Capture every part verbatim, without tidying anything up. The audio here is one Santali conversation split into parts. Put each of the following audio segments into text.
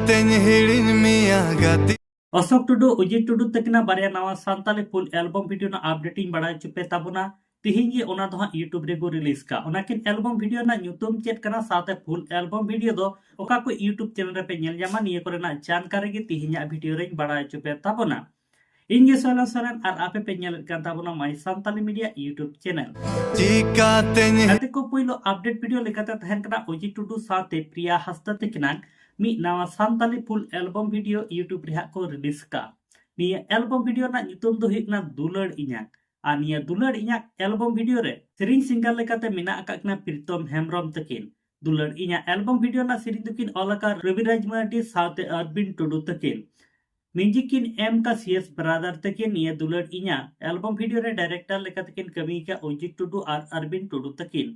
ᱛᱮᱧ ᱦᱤᱲᱤᱧ ᱢᱮᱭᱟ ᱜᱟᱛᱮ᱾ ᱚᱥᱳᱠ ᱴᱩᱰᱩ, ᱚᱡᱤᱛ ᱴᱩᱰᱩ ᱛᱟᱹᱠᱤᱱᱟᱜ ᱵᱟᱨᱭᱟ ᱱᱟᱣᱟ ᱥᱟᱱᱛᱟᱞᱤ ᱯᱷᱩᱞ ᱮᱞᱵᱚᱢ ᱵᱷᱤᱰᱤᱭᱳ ᱨᱮᱱᱟᱜ ᱟᱯᱰᱮᱴ ᱤᱧ ᱵᱟᱲᱟᱭ ᱦᱚᱪᱚ ᱯᱮ ᱛᱟᱵᱚᱱᱟ᱾ ᱛᱤᱦᱤᱧ ᱜᱮ ᱚᱱᱟ ᱫᱚ ᱦᱟᱸᱜ ᱭᱩᱴᱩᱵᱽ ᱨᱮᱠᱚ ᱨᱤᱞᱤᱡᱽ ᱠᱟᱜ᱾ ᱚᱱᱟᱠᱤᱱ ᱮᱞᱵᱚᱢ ᱵᱷᱤᱰᱤᱭᱳ ᱨᱮᱱᱟᱜ ᱧᱩᱛᱩᱢ ᱪᱮᱫ ᱠᱟᱱᱟ, ᱥᱟᱶᱛᱮ ᱯᱷᱩᱞ ᱮᱞᱵᱚᱢ ᱵᱷᱤᱰᱤᱭᱳ ᱫᱚ ᱚᱠᱟ ᱠᱚ ᱭᱩᱴᱩᱵᱽ ᱪᱮᱱᱮᱞ ᱨᱮᱯᱮ ᱧᱮᱞ ᱧᱟᱢᱟ, ᱱᱤᱭᱟᱹ ᱠᱚᱨᱮᱱᱟᱜ ᱡᱟᱱᱠᱟᱨᱤ ᱜᱮ ᱛᱤᱦᱤᱧᱟᱜ ᱵᱷᱤᱰᱤᱭᱳ ᱨᱮᱧ ᱵᱟᱲᱟᱭ ᱦᱚᱪᱚ ᱯᱮ ᱛᱟᱵᱚᱱᱟ᱾ ᱤᱧ ᱜᱮ ᱥᱚᱭᱞᱚᱱ ᱥᱚᱨᱮᱱ ᱟᱨ ᱟᱯᱮ ᱯᱮ ᱧᱮᱞᱮᱫ ᱠᱟᱱ ᱛᱟᱵᱚᱱᱟ ᱢᱟᱭ ᱥᱟᱱᱛᱟᱞᱤ ᱢᱤᱰᱤᱭᱟ ᱭᱩᱴᱩᱵᱽ ᱪᱮᱱᱮᱞ᱾ ᱪᱤᱠᱟᱛᱮᱧ ᱜᱟᱛᱮ ᱠᱚ, ᱯᱳᱭᱞᱳ ᱟᱯᱰᱮᱴ ᱵᱷᱤᱰᱤᱭᱳ ᱞᱮᱠᱟᱛᱮ ᱛᱟᱦᱮᱱ ᱠᱟᱱᱟ ᱚᱡᱤᱛ ᱴᱩᱰᱩ ᱥᱟᱶᱛᱮ ᱯᱨᱤᱭᱟ ᱦᱟᱸᱥᱫᱟ ᱛᱟᱹᱠᱤᱱᱟᱜ ᱢᱤᱫ ᱱᱟᱣᱟ ᱥᱟᱱᱛᱟᱞᱤ ᱯᱷᱩᱞ ᱮᱞᱵᱚᱢ ᱵᱷᱤᱰᱤᱭᱳ ᱭᱩᱴᱩᱵᱽ ᱨᱮ ᱦᱟᱸᱜ ᱠᱚ ᱨᱤᱞᱤᱡᱽ ᱠᱟᱜ᱾ ᱱᱤᱭᱟᱹ ᱮᱞᱵᱚᱢ ᱵᱷᱤᱰᱤᱭᱳ ᱨᱮᱱᱟᱜ ᱧᱩᱛᱩᱢ ᱫᱚ ᱦᱩᱭᱩᱜ ᱠᱟᱱᱟ ᱫᱩᱞᱟᱹᱲ ᱤᱧᱟᱜ᱾ ᱟᱨ ᱱᱤᱭᱟᱹ ᱫᱩᱞᱟᱹᱲ ᱤᱧᱟᱜ ᱮᱞᱵᱚᱢ ᱵᱷᱤᱰᱤᱭᱳ ᱨᱮ ᱥᱮᱨᱮᱧ ᱥᱤᱝᱜᱟᱨ ᱞᱮᱠᱟᱛᱮ ᱢᱮᱱᱟᱜ ᱟᱠᱟᱫ ᱠᱤᱱᱟ ᱯᱨᱤᱛᱚᱢ ᱦᱮᱢᱵᱨᱚᱢ ᱛᱟᱹᱠᱤᱱ᱾ ᱫᱩᱞᱟᱹᱲ ᱤᱧᱟᱜ ᱮᱞᱵᱚᱢ ᱵᱷᱤᱰᱤᱭᱳ ᱨᱮᱱᱟᱜ ᱥᱮᱨᱮᱧ ᱫᱚᱠᱤᱱ ᱚᱞ ᱟᱠᱟᱫ ᱨᱚᱵᱤᱨᱟᱡᱽ ᱢᱟᱨᱰᱤ ᱥᱟᱶᱛᱮ ᱟᱨᱵᱤᱱ ᱴᱩᱰᱩ ᱛᱟᱹᱠᱤᱱ᱾ ᱢᱤᱣᱡᱤᱠ ᱠᱤᱱ ᱮᱢ ᱠᱟ ᱥᱤ ᱮᱥ ᱵᱨᱟᱫᱟᱨ ᱛᱟᱹᱠᱤᱱ᱾ ᱱᱤᱭᱟᱹ ᱫᱩᱞᱟᱹᱲ ᱤᱧᱟᱜ ᱮᱞᱵᱚᱢ ᱵᱷᱤᱰᱤᱭᱳ ᱨᱮ ᱰᱟᱭᱨᱮᱠᱴᱚᱨ ᱞᱮᱠᱟᱛᱮ ᱠᱤᱱ ᱠᱟᱹᱢᱤ ᱟᱠᱟᱫ ᱚᱡᱤᱛ ᱴᱩᱰᱩ ᱟᱨ ᱟᱨᱵᱤᱱ ᱴᱩᱰᱩ ᱛᱟᱹᱠᱤᱱ᱾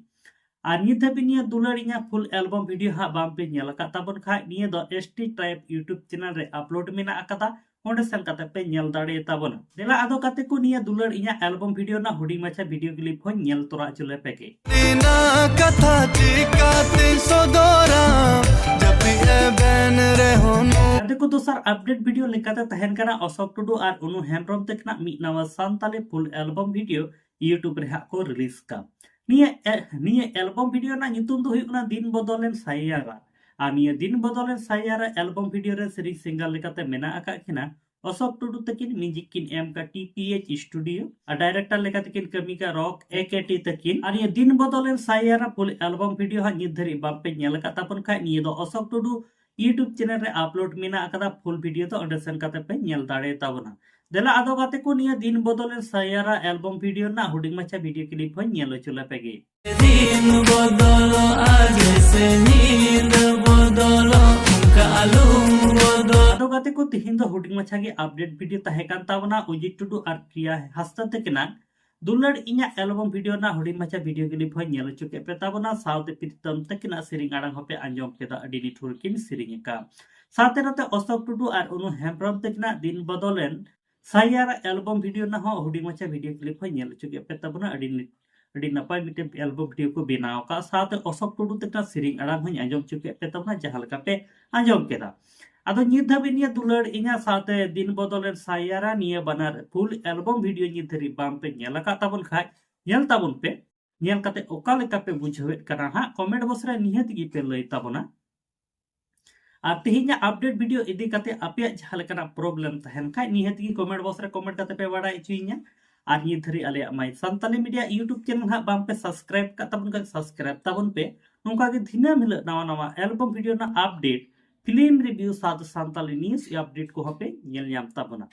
ᱟᱨ ᱱᱤᱛ ᱦᱟᱹᱵᱤᱡ ᱱᱤᱭᱟᱹ ᱫᱩᱞᱟᱹᱲ ᱤᱧᱟᱜ ᱯᱷᱩᱞ ᱮᱞᱵᱚᱢ ᱵᱷᱤᱰᱤᱭᱳ ᱦᱟᱸᱜ ᱵᱟᱝ ᱯᱮ ᱧᱮᱞ ᱟᱠᱟᱫ ᱛᱟᱵᱚᱱ ᱠᱷᱟᱡ, ᱱᱤᱭᱟᱹ ᱫᱚ S T tribe YouTube channel ᱨᱮ ᱟᱯᱞᱳᱰ ᱢᱮᱱᱟᱜ ᱟᱠᱟᱫᱟ, ᱚᱸᱰᱮ ᱥᱮᱱ ᱠᱟᱛᱮ ᱯᱮ ᱧᱮᱞ ᱫᱟᱲᱮᱭᱟᱛᱟ ᱵᱚᱱᱟ᱾ ᱫᱮᱞᱟ ᱟᱫᱚ ᱜᱟᱛᱮ ᱠᱚ, ᱱᱤᱭᱟᱹ ᱫᱩᱞᱟᱹᱲ ᱤᱧᱟᱜ ᱮᱞᱵᱚᱢ ᱵᱷᱤᱰᱤᱭᱳ ᱨᱮᱱᱟᱜ ᱦᱩᱰᱤᱧ ᱢᱟᱪᱷᱟ ᱵᱷᱤᱰᱤᱭᱳ ᱠᱞᱤᱯ ᱦᱚᱸᱧ ᱧᱮᱞ ᱛᱚᱨᱟ ᱦᱚᱪᱚ ᱞᱮᱯᱮ ᱜᱮ᱾ ᱨᱮᱱᱟᱜ ᱠᱟᱛᱷᱟ ᱪᱤᱠᱟᱛᱮᱧ ᱥᱚᱫᱚᱨᱟ, ᱡᱟᱹᱯᱤᱫ ᱮᱵᱷᱮᱱ ᱨᱮᱦᱚᱸ ᱱᱚ- ᱜᱟᱛᱮ ᱠᱚ, ᱫᱚᱥᱟᱨ ᱟᱯᱰᱮᱴ ᱵᱷᱤᱰᱤᱭᱳ ᱞᱮᱠᱟᱛᱮ ᱛᱟᱦᱮᱱ ᱠᱟᱱᱟ ᱚᱥᱳᱠ ᱴᱩᱰᱩ ᱟᱨ ᱚᱱᱩ ᱦᱮᱢᱵᱨᱚᱢ ᱛᱟᱹᱠᱤᱱᱟᱜ ᱢᱤᱫ ᱱᱟᱣᱟ ᱥᱟᱱᱛᱟᱞᱤ ᱯᱷᱩᱞ ᱮᱞᱵᱚᱢ ᱵᱷᱤᱰᱤᱭᱳ ᱭᱩᱴᱩᱵᱽ ᱨᱮ ᱦᱟᱸᱜ ᱠᱚ ᱨᱤᱞᱤᱡᱽ ᱠᱟᱜ᱾ ᱱᱤᱭᱟᱹ ᱮ-, ᱱᱤᱭᱟᱹ ᱮᱞᱵᱚᱢ ᱵᱷᱤᱰᱤᱭᱳ ᱨᱮᱱᱟᱜ ᱧᱩᱛᱩᱢ ᱫᱚ ᱦᱩᱭᱩᱜ ᱠᱟᱱᱟ ᱫᱤᱱ ᱵᱚᱫᱚᱞᱮᱱ ᱥᱟᱭᱟᱨᱟ᱾ ᱟᱨ ᱱᱤᱭᱟᱹ ᱫᱤᱱ ᱵᱚᱫᱚᱞᱮᱱ ᱥᱟᱭᱟᱨᱟ ᱮᱞᱵᱚᱢ ᱵᱷᱤᱰᱤᱭᱳ ᱨᱮ ᱥᱮᱨᱮᱧ ᱥᱤᱝᱜᱟᱨ ᱞᱮᱠᱟᱛᱮ ᱢᱮᱱᱟᱜ ᱟᱠᱟᱫ ᱠᱤᱱᱟ ᱚᱥᱳᱠ ᱴᱩᱰᱩ ᱛᱟᱹᱠᱤᱱ, ᱢᱤᱣᱡᱤᱠ ᱠᱤᱱ ᱮᱢ ᱠᱟᱜ ᱴᱤ ᱴᱤ ᱮᱭᱤᱪ ᱥᱴᱩᱰᱤᱭᱳ, ᱟᱨ ᱰᱟᱭᱨᱮᱠᱴᱚᱨ ᱞᱮᱠᱟᱛᱮ ᱠᱤᱱ ᱠᱟᱹᱢᱤ ᱠᱟᱜ ᱨᱚᱠ ᱮ ᱠᱮ ᱴᱤ ᱛᱟᱹᱠᱤᱱ᱾ ᱟᱨ ᱱᱤᱭᱟᱹ ᱫᱤᱱ ᱵᱚᱫᱚᱞᱮᱱ ᱥᱟᱭᱟᱨᱟ ᱯᱷᱩᱞ ᱮᱞᱵᱚᱢ ᱵᱷᱤᱰᱤᱭᱳ ᱦᱟᱸᱜ ᱱᱤᱛ ᱫᱷᱟᱹᱨᱤᱡ ᱵᱟᱝ ᱯᱮ ᱧᱮᱞ ᱟᱠᱟᱫ ᱛᱟᱵᱚᱱ ᱠᱷᱟᱡ, ᱱᱤᱭᱟᱹ ᱫᱚ ᱚᱥᱳᱠ ᱴᱩᱰᱩ ᱭᱩᱴᱩᱵᱽ ᱪᱮᱱᱮᱞ ᱨᱮ ᱟᱯᱞᱳᱰ ᱢᱮᱱᱟᱜ ᱟᱠᱟᱫᱟ, ᱯᱷᱩᱞ ᱵᱷᱤᱰᱤᱭᱳ ᱫᱚ ᱚᱸᱰᱮ ᱥᱮᱱ ᱠᱟᱛᱮ ᱯᱮ ᱧᱮᱞ ᱫᱟᱲᱮᱭᱟᱛᱟ ᱵᱚᱱᱟ᱾ ᱫᱮᱞᱟ ᱟᱫᱚ ᱜᱟᱛᱮ ᱠᱚ, ᱱᱤᱭᱟᱹ ᱫᱤᱱ ᱵᱚᱫᱚᱞᱮᱱ ᱥᱟᱭᱟᱨᱟ ᱮᱞᱵᱚᱢ ᱵᱷᱤᱰᱤᱭᱳ ᱨᱮᱱᱟᱜ ᱦᱩᱰᱤᱧ ᱢᱟᱪᱷᱟ ᱵᱷᱤᱰᱤᱭᱳ ᱠᱞᱤᱯ ᱦᱚᱸᱧ ᱧᱮᱞ ᱦᱚᱪᱚ ᱞᱮᱯᱮ ᱜᱮ᱾ ᱫᱤᱱ ᱵᱚᱫᱚᱞᱚᱜᱼᱟ ᱡᱮᱥᱮ ᱧᱤᱫᱟᱹ ᱵᱚᱫᱚᱞᱚᱜ, ᱚᱱᱠᱟ ᱟᱞᱚᱢ ᱵᱚᱫᱚᱞ᱾ ᱟᱫᱚ ᱜᱟᱛᱮ ᱠᱚ, ᱛᱤᱦᱤᱧ ᱫᱚ ᱦᱩᱰᱤᱧ ᱢᱟᱪᱷᱟ ᱜᱮ ᱟᱯᱰᱮᱴ ᱵᱷᱤᱰᱤᱭᱳ ᱛᱟᱦᱮᱸ ᱠᱟᱱ ᱛᱟᱵᱚᱱᱟ ᱚᱡᱤᱛ ᱴᱩᱰᱩ ᱟᱨ ᱯᱨᱤᱭᱟ ᱦᱟᱸᱥᱫᱟ ᱛᱟᱹᱠᱤᱱᱟᱜ ᱫᱩᱞᱟᱹᱲ ᱤᱧᱟᱜ ᱮᱞᱵᱚᱢ ᱵᱷᱤᱰᱤᱭᱳ ᱨᱮᱱᱟᱜ ᱦᱩᱰᱤᱧ ᱢᱟᱪᱷᱟ ᱵᱷᱤᱰᱤᱭᱳ ᱠᱞᱤᱯ ᱦᱚᱸᱧ ᱧᱮᱞ ᱦᱚᱪᱚ ᱠᱮᱫ ᱯᱮ ᱛᱟᱵᱚᱱᱟ, ᱥᱟᱶᱛᱮ ᱯᱨᱤᱛᱚᱢ ᱛᱟᱹᱠᱤᱱᱟᱜ ᱥᱮᱨᱮᱧ ᱟᱲᱟᱝ ᱦᱚᱸᱯᱮ ᱟᱸᱡᱚᱢ ᱠᱮᱫᱟ, ᱟᱹᱰᱤ ᱱᱤᱴᱷᱩᱨ ᱠᱤᱱ ᱥᱮᱨᱮᱧ ᱟᱠᱟᱫ᱾ ᱥᱟᱶᱛᱮ ᱱᱚᱛᱮ ᱚᱥᱳᱠ ᱴᱩᱰᱩ ᱟᱨ ᱚᱱᱩ ᱦᱮᱢᱵᱨᱚᱢ ᱛᱟᱹᱠᱤᱱᱟᱜ ᱫᱤᱱ ᱵᱚᱫᱚᱞᱮᱱ ᱥᱟᱭᱟᱨᱟ ᱮᱞᱵᱚᱢ ᱵᱷᱤᱰᱤᱭᱳ ᱨᱮᱱᱟᱜ ᱦᱚᱸ ᱦᱩᱰᱤᱧ ᱢᱟᱪᱷᱟ ᱵᱷᱤᱰᱤᱭᱳ ᱠᱞᱤᱯ ᱦᱚᱸᱧ ᱧᱮᱞ ᱦᱚᱪᱚ ᱠᱮᱫ ᱯᱮ ᱛᱟᱵᱚᱱᱟ, ᱟᱹᱰᱤ ᱱᱤᱴ-, ᱟᱹᱰᱤ ᱱᱟᱯᱟᱭ ᱢᱤᱫᱴᱮᱱ ᱮᱞᱵᱟᱢ ᱵᱷᱤᱰᱤᱭᱳ ᱠᱚ ᱵᱮᱱᱟᱣ ᱟᱠᱟᱫ, ᱥᱟᱶᱛᱮ ᱚᱥᱳᱠ ᱴᱩᱰᱩ ᱛᱟᱹᱠᱤᱱᱟᱜ ᱥᱮᱨᱮᱧ ᱟᱲᱟᱝ ᱦᱚᱸᱧ ᱟᱸᱡᱚᱢ ᱦᱚᱪᱚ ᱠᱮᱫ ᱯᱮ ᱛᱟᱵᱚᱱᱟ, ᱡᱟᱦᱟᱸ ᱞᱮᱠᱟ ᱯᱮ ᱟᱸᱡᱚᱢ ᱠᱮᱫᱟ᱾ ᱟᱫᱚ ᱱᱤᱛ ᱫᱷᱟᱹᱵᱤᱡ ᱱᱤᱭᱟᱹ ᱫᱩᱞᱟᱹᱲ ᱤᱧᱟ ᱥᱟᱶᱛᱮ ᱫᱤᱱ ᱵᱚᱫᱚᱞᱮᱱ ᱥᱟᱭᱟᱨᱟ ᱱᱤᱭᱟᱹ ᱵᱟᱱᱟᱨ ᱯᱷᱩᱞ ᱮᱞᱵᱟᱢ ᱵᱷᱤᱰᱤᱭᱳ ᱱᱤᱛ ᱫᱷᱟᱹᱵᱤᱡ ᱵᱟᱝ ᱯᱮ ᱧᱮᱞ ᱟᱠᱟᱫ ᱛᱟᱵᱚᱱ ᱠᱷᱟᱡ, ᱧᱮᱞ ᱛᱟᱵᱚᱱ ᱯᱮ᱾ ᱧᱮᱞ ᱠᱟᱛᱮ ᱚᱠᱟ ᱞᱮᱠᱟ ᱯᱮ ᱵᱩᱡᱷᱟᱹᱣᱮᱫ ᱠᱟᱱᱟ ᱦᱟᱸᱜ, ᱠᱚᱢᱮᱱᱴ ᱵᱚᱠᱥ ᱨᱮ ᱱᱤᱦᱟᱹᱛ ᱜᱮ ᱯᱮ ᱞᱟᱹᱭ ᱛᱟᱵᱚᱱᱟ᱾ ᱟᱨ ᱛᱮᱦᱮᱧᱟᱜ ᱟᱯᱰᱮᱴ ᱵᱷᱤᱰᱤᱭᱳ ᱤᱫᱤ ᱠᱟᱛᱮ ᱟᱯᱮᱭᱟᱜ ᱡᱟᱦᱟᱸ ᱞᱮᱠᱟᱱᱟᱜ ᱯᱨᱚᱵᱞᱮᱢ ᱛᱟᱦᱮᱱ ᱠᱷᱟᱡ, ᱱᱤᱦᱟᱹᱛ ᱜᱮ ᱠᱚᱢᱮᱱᱴ ᱵᱚᱠᱥ ᱨᱮ ᱠᱚᱢᱮᱱᱴ ᱠᱟᱛᱮ ᱯᱮ ᱵᱟᱲᱟᱭ ᱦᱚᱪᱚᱭᱤᱧᱟ᱾ ᱟᱨ ᱱᱤᱛ ᱫᱷᱟᱹᱨᱤᱡ ᱟᱞᱮᱭᱟᱜ ᱢᱟᱭ ᱥᱟᱱᱛᱟᱞᱤ ᱢᱤᱰᱤᱭᱟ ᱭᱩᱴᱩᱵᱽ ᱪᱮᱱᱮᱞ ᱦᱟᱸᱜ ᱵᱟᱝ ᱯᱮ ᱥᱟᱵᱥᱠᱨᱟᱭᱤᱵ ᱠᱟᱜ ᱛᱟᱵᱚᱱ ᱠᱷᱟᱡ, ᱥᱟᱵᱥᱠᱨᱟᱭᱤᱵ ᱛᱟᱵᱚᱱ ᱯᱮ᱾ ᱱᱚᱝᱠᱟ ᱜᱮ ᱫᱤᱱᱟᱹᱢ ᱦᱤᱞᱳᱜ ᱱᱟᱣᱟ ᱱᱟᱣᱟ ᱮᱞᱵᱟᱢ ᱵᱷᱤᱰᱤᱭᱳ ᱨᱮᱱᱟᱜ ᱟᱯᱰᱮᱴ, ᱯᱷᱤᱞᱢ ᱨᱤᱵᱷᱤᱭᱩ ᱥᱟᱶᱛᱮ ᱥᱟᱱᱛᱟᱞᱤ ᱱᱤᱭᱩᱡᱽ ᱟᱯᱰᱮᱴ ᱠᱚᱦᱚᱸ ᱯᱮ ᱧᱮᱞ ᱧᱟᱢ ᱛᱟᱵᱚᱱᱟ᱾